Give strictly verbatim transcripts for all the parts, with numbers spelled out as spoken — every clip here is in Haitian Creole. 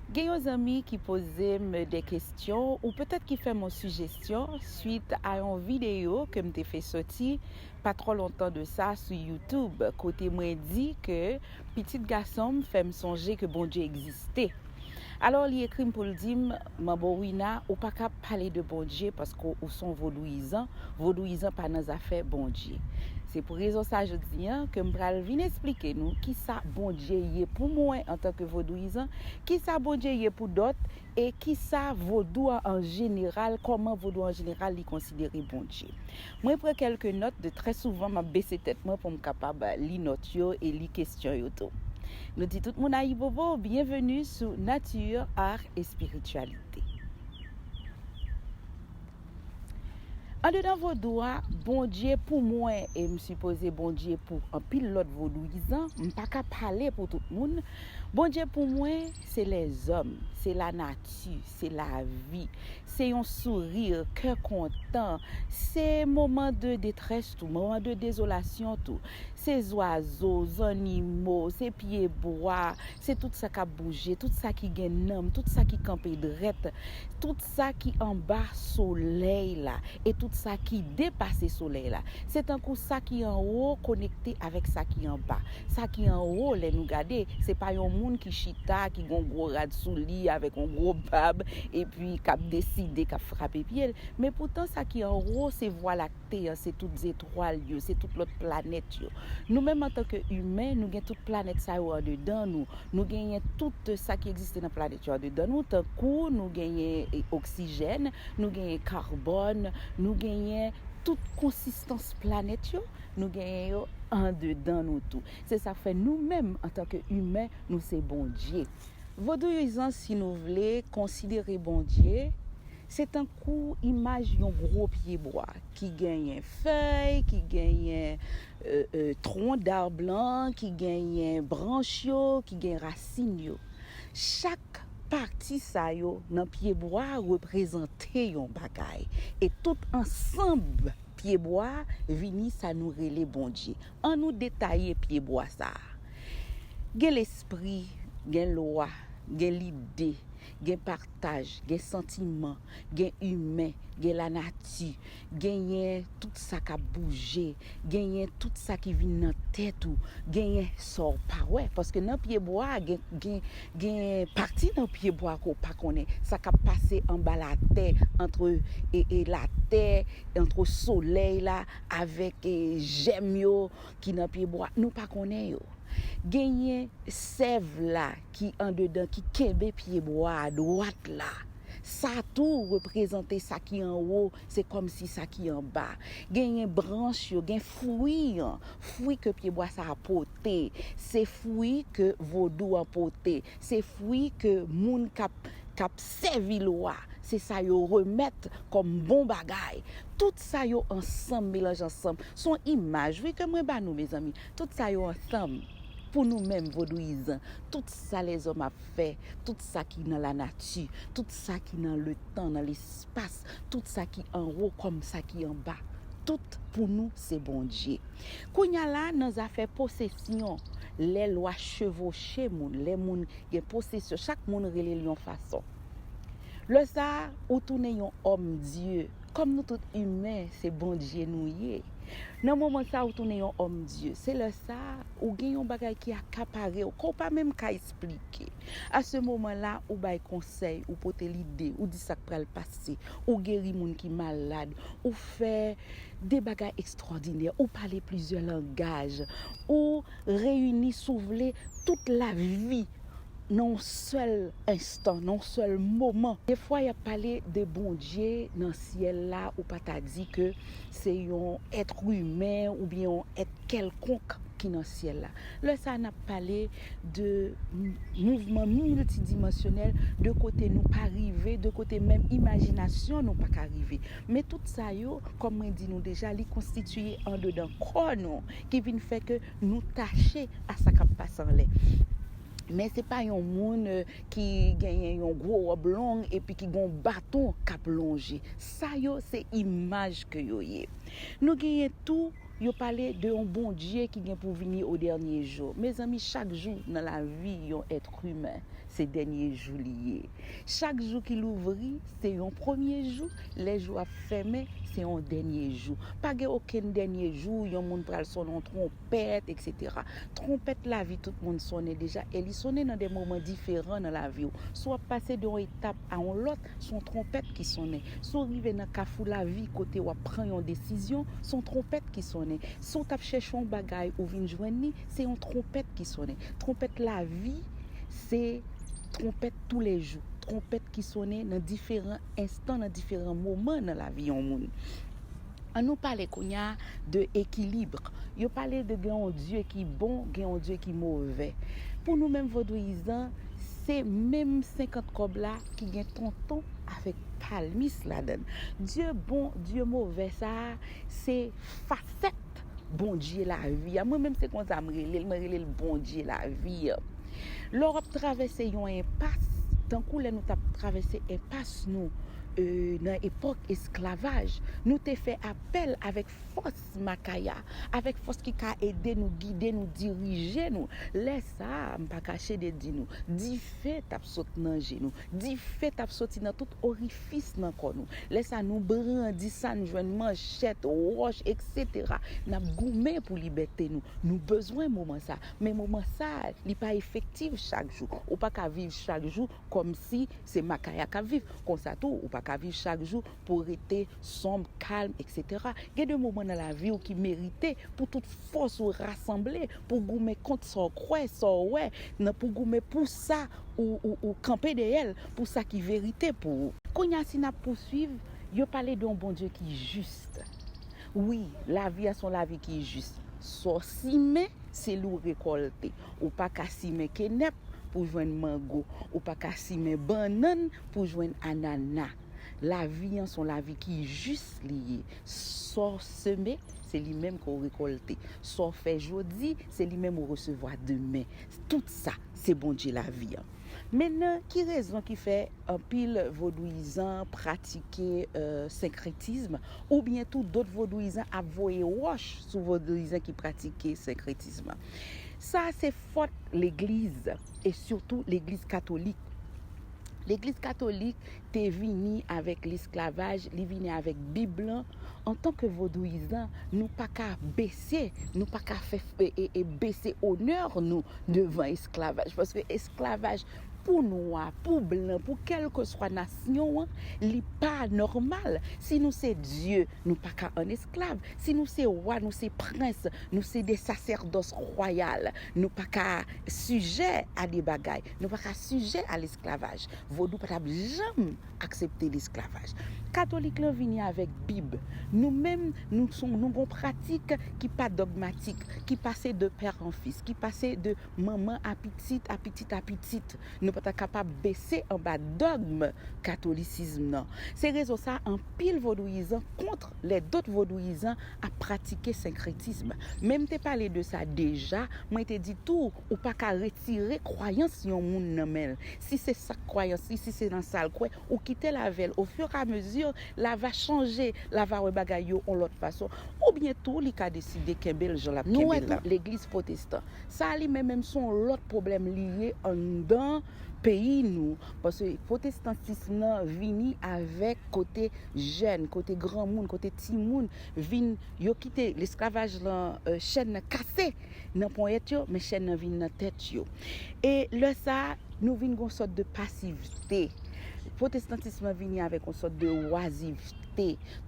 Gen yon zanmi ki poze m de kesyon ou petèt ki fè m yon sijesyon swit a yon videyo ke m te fè soti pa twò lontan de sa sou YouTube, kote mwen di ke pitit gason m fè m sonje ke Bondye egziste. Alò, li ekri m pou l di m, Manbo Wina, ou pa ka pale de Bondye paske ou se yon vodouyizan. Vodouyizan pa nan zafè Bondye. Se pou rezon sa jodi a ke m pral vin esplike nou kisa Bondye ye pou mwen antanke vodouyizan, kisa Bondye ye pou dòt, e kisa vodou a an jeneral, kòman vodou an jeneral li konsidere Bondye. Mwen pran kèlke nòt de trè souvan m ap bese tèt mwen pou m kapab li nòt yo e li kesyon yo tou. Nou di tout moun ayibobo, byenveni sou Nature, Art, Espirityalite. Andedan vodou a, Bondye pou mwen, e m sipoze Bondye pou anpil lòt vodouyizan, m pa ka pale pou tout moun. Bondye pou mwen, se lèzòm, se lanati, se lavi, se yon souri, kè kontan, se moman de detrès tou, moman de dezolasyon tou. Se zwazo, zannimo, se pyebwa, se tout sa k ap bouje, tout sa ki gen nanm, tout sa ki kanpe drèt, tout sa ki anba solèy la, e tout sa ki depase solèy la. Se tankou sa ki anwo konekte avèk sa ki anba. Sa ki anwo, lè nou gade, se pa yon moun ki chita, ki gon gwo rad sou li, avèk yon gwo bab, epi k ap deside, k ap frape pye l. Men poutan, sa ki anwo, se vwa lakte an, se tout zetwal yo, se tout lòt planèt yo. Nou menm, antanke imen, nou gen tout planèt sa yo andedan nou. Nou genyen tout sa ki egziste nan planèt yo andedan nou, tankou nou genyen, e, oksijèn, nou genyen kabòn, nou genyen tout konsistans planèt yo, nou genyen yo andedan nou tou. Se sa k fè nou menm, antanke imen, nou se Bondye. Vodouyizan, si nou vle, konsidere Bondye, se tankou imaj yon gwo pyebwa ki genyen fèy, ki genyen, e, e, tronc d'arbre lan, ki genyen branch yo, ki gen rasin yo. Chak pati sa yo nan pyebwa a reprezante yon bagay. E tout ansanm pyebwa a vini sa nou rele Bondye. Ann nou detaye pyebwa sa a. Gen lespri, gen lwa, gen lide, gen pataj, gen santiman, gen imen, gen lanati, genyen tout sa k ap bouje, genyen tout sa ki vin nan tèt ou, genyen sa w pa wè. Paske nan pyebwa a, gen, gen, gen pati nan pyebwa a ke w pa konnen. Sa k ap pase anba latè, antre, e, e latè, antre solèy la, avèk, e, jèm yo ki nan pyebwa, nou pa konnen yo. Genyen sèv la ki andedan, ki kenbe pyebwa a dwat la. Sa tou reprezante sa ki anwo, se kòmsi sa ki anba. Genyen branch yo, gen fwi an, fwi ke pyebwa sa a pote, se fwi ke vodou an pote, se fwi ke moun k ap, k ap sèvi lwa, se sa yo remèt kòm bon bagay. Tout sa yo ansanm, melanje ansanm. Se yon imaj, wi, ke mwen ba nou, mezanmi. Tout sa yo ansanm, pou nou menm, vodouyizan, tout sa lèzòm ap fè, tout sa ki nan lanati, tout sa ki nan letan, nan lespas, tout sa ki anwo kòm sa ki anba, tout pou nou se Bondye. Kounye a la, nan zafè posesyon, lè lwa chevoche moun, lè moun gen posesyon, chak moun rele l yon fason. Lè sa a, ou tounen yon òm Dye. Kòm nou tout imen, se Bondye nou ye. Nan moman sa a, ou tounen yon òm Dye. Se lè sa a, ou gen yon bagay ki akapare w, ke w pa menm ka esplike. A se moman la, ou bay konsèy, ou pote lide, ou di sa k pral pase, ou geri moun ki malad, ou fè de bagay ekstwòdinè, ou pale plizyè langaj, ou reyini, si w vle, tout lavi nan yon sèl enstan, nan yon sèl moman. Defwa, y ap pale de Bondye nan syèl la, ou pa ta di ke se yon èt imen oubyen yon èt kèlkonk ki nan syèl la. Lè sa a, n ap pale de m-, mouvman miltidimansyonèl, de kote nou pa rive, de kote menm imajinasyon nou pa ka rive. Men tout sa yo, kòm mwen di nou deja, li konstitiye andedan kò nou, ki vin fè ke nou tache a sa k ap pase anlè. Men se pa yon moun, e, ki genyen yon gwo wòb long epi ki gen yon baton k ap lonje. Sa yo se imaj ke yo ye. Nou genyen tou Yo pale de yon Bondye ki gen pou vini o dènye jou. Mezanmi, chak jou nan lavi yon èt imen, se dènye jou li ye. Chak jou ki louvri, se yon premye jou. Lè jou ap fèmen, se yon dènye jou. Pa gen okenn dènye jou, yon moun pral sonnen yon twonpèt, et cetera. Twonpèt lavi, tout moun sonnen deja, e li sonnen nan de moman diferan nan lavi w. Si w ap pase de yon etap a yon lòt, se yon twonpèt ki sonnen. Si w rive nan kafou lavi kote w ap pran yon desizyon, se yon twonpèt ki sonnen. Si w t ap chèche yon bagay, ou vin jwenn li, se yon twonpèt ki sonnen. Twonpèt lavi, se twonpèt toulejou. Twonpèt ki sonnen nan diferan enstan, nan diferan moman nan lavi yon moun. An nou pale kounye a de ekilib. Yo pale de gen yon Dye ki bon, gen yon Dye ki move. Pou nou menm vodouyizan, se menm senkant kòb la ki gen tonton avèk palmis ladan l. Dye bon, Dye move sa a, se fasèt Bondye lavi a. Mwen menm se konsa m rele l, mwen rele l Bondye lavi a. Lè w ap travèse yon enpas, tankou lè nou t ap travèse enpas nou, e, nan epòk esklavaj, nou te fè apèl avèk fòs Makaya, avèk fòs ki ka ede nou, gide nou, dirije nou. Lè sa a, m pa kache de di nou, dife t ap sot nan je nou, dife t ap soti nan tout orifis nan kò nou. Lè sa a, nou brandi sa n jwenn, manchèt, wòch, et cetera. N ap goumen pou libète nou. Nou bezwen moman sa a. Men moman sa a, li pa efektif chak jou. Ou pa ka viv chak jou kòmsi se Makaya k ap viv. Konsa tou, ou pa ka viv chak jou pou w rete sonb, kalm, et cetera. Gen de moman nan lavi w ki merite pou tout fòs ou rasanble, pou w goumen kont sa w kwè, sa w wè, nan pou w goumen pou sa ou, ou, ou kanpe dèyè l, pou sa ki verite pou ou. Kounye a, si n ap pouswiv, yo pale de yon Bondye ki jis. Wi, lavi a se yon lavi ki jis. Sa w simen, se li w rekòlte. Ou pa ka simen kenèp pou jwenn mango. Ou pa ka simen bannann pou jwenn anana. Lavi an se yon lavi ki jis li ye. Sa w seme, se li menm ke w rekòlte. Sa w fè jodi, se li menm ou resevwa demen. Tout sa, se Bondye lavi an. Mentnan, ki rezon ki fè anpil vodouyizan pratike, e, senkretism, oubyen tou dòt vodouyizan ap voye wòch sou vodouyizan ki pratike senkretism? Sa se fòt legliz, e sitou legliz katolik. Legliz katolik te vini avèk lesklavaj, li vini avèk Bib lan. Antanke vodouyizan, nou pa ka bese, nou pa ka fè, e, e, e bese onè nou devan esklavaj. Paske esklavaj pou nwa, pou blan, pou kèlkeswa nasyon an, li pa nòmal. Si nou se dye, nou pa ka ann esklav. Si nou se wa, nou se prens, nou se de sasèdòs wayal, nou pa ka sijè a de bagay. Nou pa ka sijè a lesklavaj. Vodou pa t ap janm aksepte lesklavaj. Katolik lan vini avèk Bib. Nou menm, nou, se, nou gen yon pratik ki pa dògmatik, ki pase de pè an fis, ki pase de manman a pitit, a pitit, a pitit. Nou pa ta kapab bese anba dògm katolisizm nan. Se rezon sa a, anpil vodouyizan kont lèdòt vodouyizan ap pratike senkretism. Men m te pale de sa deja, mwen te di tou, ou pa ka retire kwayans yon moun nan men l. Si se sa k kwayans li, si se nan sa l kwè, ou kite l avè l. Ofiramezi, l a va chanje, l a va wè bagay yo yon lòt fason. Oubyen tou, li ka deside kenbe l jan l ap kenbe l la. Nou wè tou, legliz pwotestan. Sa li menm, menm se yon lòt pwoblèm li ye anndan peyi nou. Paske pwotestantism nan vini avèk kote jèn, kote granmoun, kote timoun vin, yo kite lesklavaj lan, e, chèn nan kase nan ponyèt yo, men chèn nan vin nan tèt yo. E lè sa a, nou vin gon sòt de pasivte. Pwotestantism lan vini avèk yon sòt de wazivte.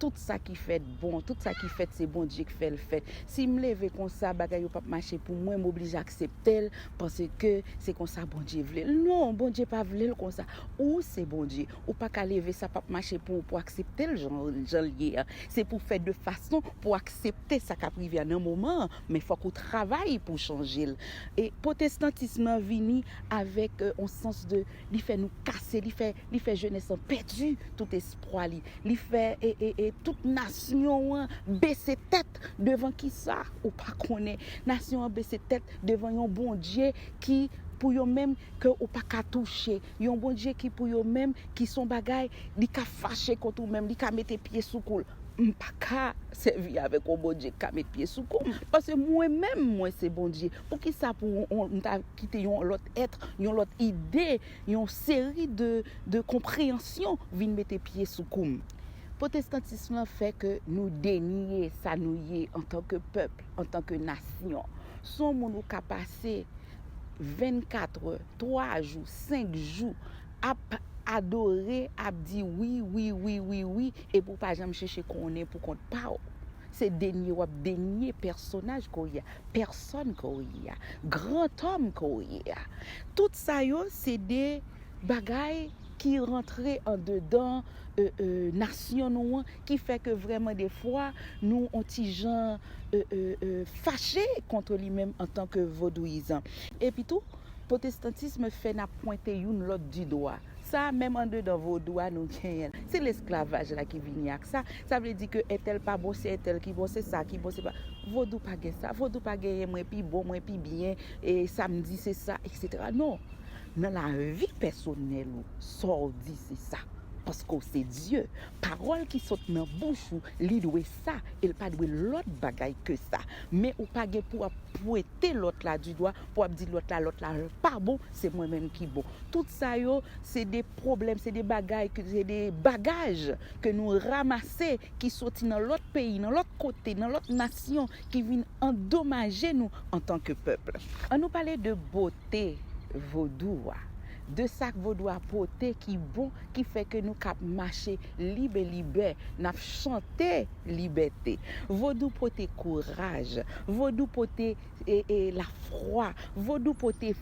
Tout sa ki fèt bon, tout sa ki fèt se Bondye k fè l fèt. Si m leve konsa, bagay yo p ap mache pou mwen, m oblije aksepte l, paske se konsa Bondye vle l. Non, Bondye pa vle l konsa. Ou se Bondye. Ou pa ka leve sa p ap mache pou ou, pou aksepte l jan, jan l ye a. Se pou fè de fason pou aksepte sa k ap rive a nan moman an, men fòk ou travay pou chanje l. E pwotestantism lan vini avèk, e, yon sans de, li fè nou kase, li fè, li fè jenès lan pèdi tout espwa li. Li fè, e, e, e, tout nasyon an bese tèt devan kisa ou pa konnen. Nasyon an bese tèt devan yon Bondye ki, pou yo menm, ke ou pa ka touche. Yon Bondye ki, pou yo menm, ki se yon bagay, li ka fache kont ou menm, li ka mete pye sou kou l. M pa ka sèvi avèk yon Bondye k ka met pye sou kou m. Paske mwen menm, mwen se Bondye. Poukisa pou yon, m ta kite yon lòt èt, yon lòt ide, yon seri de, de konpreyansyon vin mete pye sou kou m? Pwotestantis lan fè ke nou denye sa nou ye antanke pèp, antanke nasyon. Se yon moun ou ka pase vennkat è, twa jou, senk jou, ap adore, ap di wi, wi, wi, wi, wi, epi w pa janm chèche konnen pou kont pa w. Se denye w ap denye pèsonaj ke w ye a, pèsòn ke w ye a, grandòm ke w ye a. Tout sa yo, se de bagay ki rantre andedan e, e, nasyon nou an, ki fè ke vrèman defwa, nou on ti jan e, e, e, fache kont li menm antanke vodouyizan. Epi tou, pwotestantism fè n ap pwente youn lòt di dwa. Sa, menm andedan vodou a, nou genyen l. Se lesklavaj la ki vini ak sa. Sa vle di ke entèl pa bon, se entèl ki bon, se sa ki bon, se pa. Vodou pa gen sa. Vodou pa genyen mwen pi bon, mwen pi byen, e sa m di se sa, etsetera. Non. Nan lavi pèsonèl ou, sa w di se sa. Paske w se Dye. Pawòl ki sot nan bouch ou, li dwe sa, e l pa dwe lòt bagay ke sa. Men ou pa gen pou ap pwente lòt la di dwa, pou ap di lòt la, lòt la pa bon, se mwen menm ki bon. Tout sa yo, se de pwoblèm, se de bagay, ke- se de bagaj ke nou ranmase, ki soti nan lòt peyi, nan lòt kote, nan lòt nasyon, ki vin andomaje nou antanke pèp. An nou pale de bote vodou a, de sa k vodou a pote ki bon, ki fè ke nou k ap mache libe libè, n ap chante libète. Vodou pote kouraj, vodou pote e, e, lafwa, vodou pote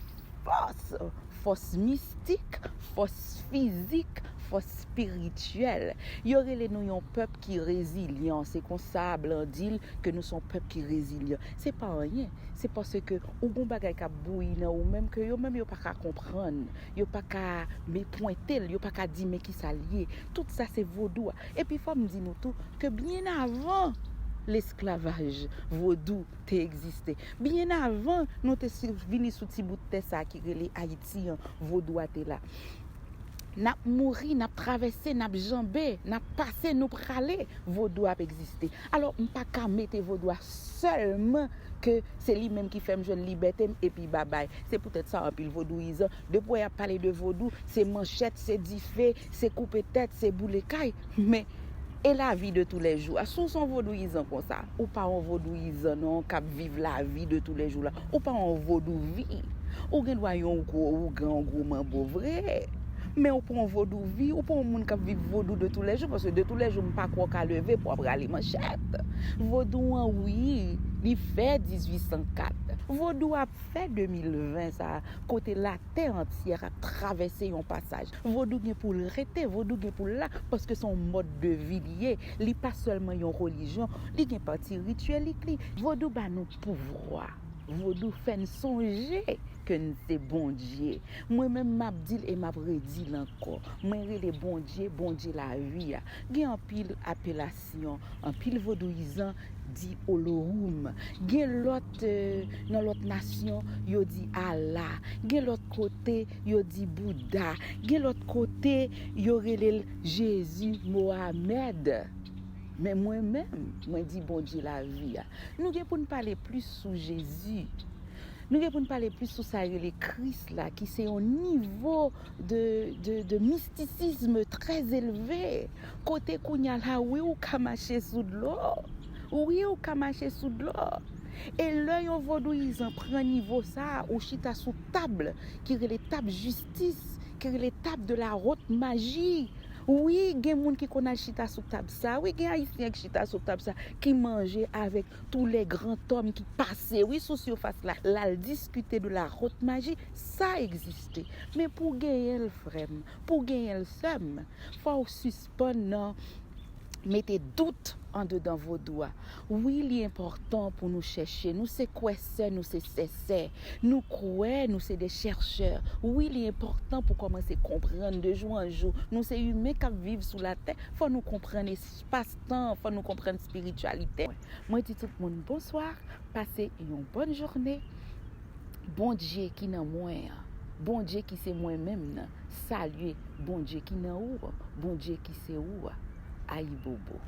fòs, fòs mistik, fòs fizik, fòs espirityèl. Yo rele nou yon pèp ki rezilyan. Se konsa blan di l ke nou se yon pèp ki rezilyan. Se pa anyen. Se paske ou gon bagay k ap bouyi nan ou menm ke yo menm yo pa ka konprann. Yo pa ka me pwente l, yo pa ka di men kisa l ye. Tout sa se vodou a. Epi fò m di nou tou ke byen avan lesklavaj vodou te egziste, byen avan nou te si- vini sou ti bout tè sa a ki rele Ayiti an, vodou a te la. N ap mouri, n ap travèse, n ap janbe, n ap pase, nou prale, vodou ap egziste. Alò, m pa ka mete vodou a sèlman ke se li menm ki fè m jwenn libète m epi babay. Se poutèt sa anpil vodouyizan, depi w wè y ap pale de vodou, se manchèt, se dife, se koupe tèt, se boule kay. Men, e lavi de toulèjou a? Si w se yon vodouyizan konsa, ou pa yon vodouyizan non k ap viv lavi de toulèjou la. Ou pa yon vodouvi. Ou gen dwa yon gwo ougan, yon gwo manbo vre. Men ou pa yon vodouvi, ou pa yon moun k ap viv vodou de toulèjou, paske de toulèjou m pa kwè w ka leve pou w ap rale manchèt. Vodou an, wi, li fè dizuit san kat. Vodou ap fè de mil ven sa a, kote latè antyè ap travèse yon pasaj. Vodou gen pou l rete, vodou gen pou l la, paske se yon mòd de vi li ye. Li pa sèlman yon relijyon, li gen pati rityelik li. Vodou ba nou pouvwa. Vodou fè n sonje ke n se Bondye. Mwen menm, m ap di l e m ap redi l ankò. Mwen rele Bondye, Bondye lavi a. Gen anpil apelasyon, anpil vodouyizan di Olohoum. Gen lòt, e, nan lòt nasyon, yo di Allah. Gen lòt kote, yo di Bouda. Gen lòt kote, yo rele l Jezi, Mohamed. Men mwen menm, mwen di Bondye lavi a. Nou gen pou n pale plis sou Jezi. Nou gen pou n pale plis sou sa yo rele Kris la, ki se yon nivo de, de, de mistisizm trè elve. Kote kounye a la, wi, ou ka mache sou dlo. Wi, ou ka mache sou dlo. E lè yon vodouyizan pran nivo sa a, ou chita sou tab ki rele tab jistis, ki rele tab de la haute magie. Wi, gen moun ki konn al chita sou tab sa. Wi, gen Ayisyen ki chita sou tab sa, ki manje avèk tous les grands hommes ki pase, wi, sou sifas la. L al diskite de la haute magie. Sa egziste. Men pou w genyen l, frè m, pou w genyen l, sè m, fò w sispann nan mete dout andedan vodou a. Wi, li enpòtan pou nou chèche. Nou se kwèsè, nou se sèsè. Nou kwè, nou se de chèchè. Wi, li enpòtan pou kòmanse konprann de jou an jou. Nou se imen k ap viv sou latè. Fò nou konprann espas tan, fò nou konprann espirityalite. Mwen di tout moun bonswa, pase yon bòn jounen. Bondye ki nan mwen an, Bondye ki se mwen menm nan, salye Bondye ki nan ou an, Bondye ki se ou a. Ayibobo.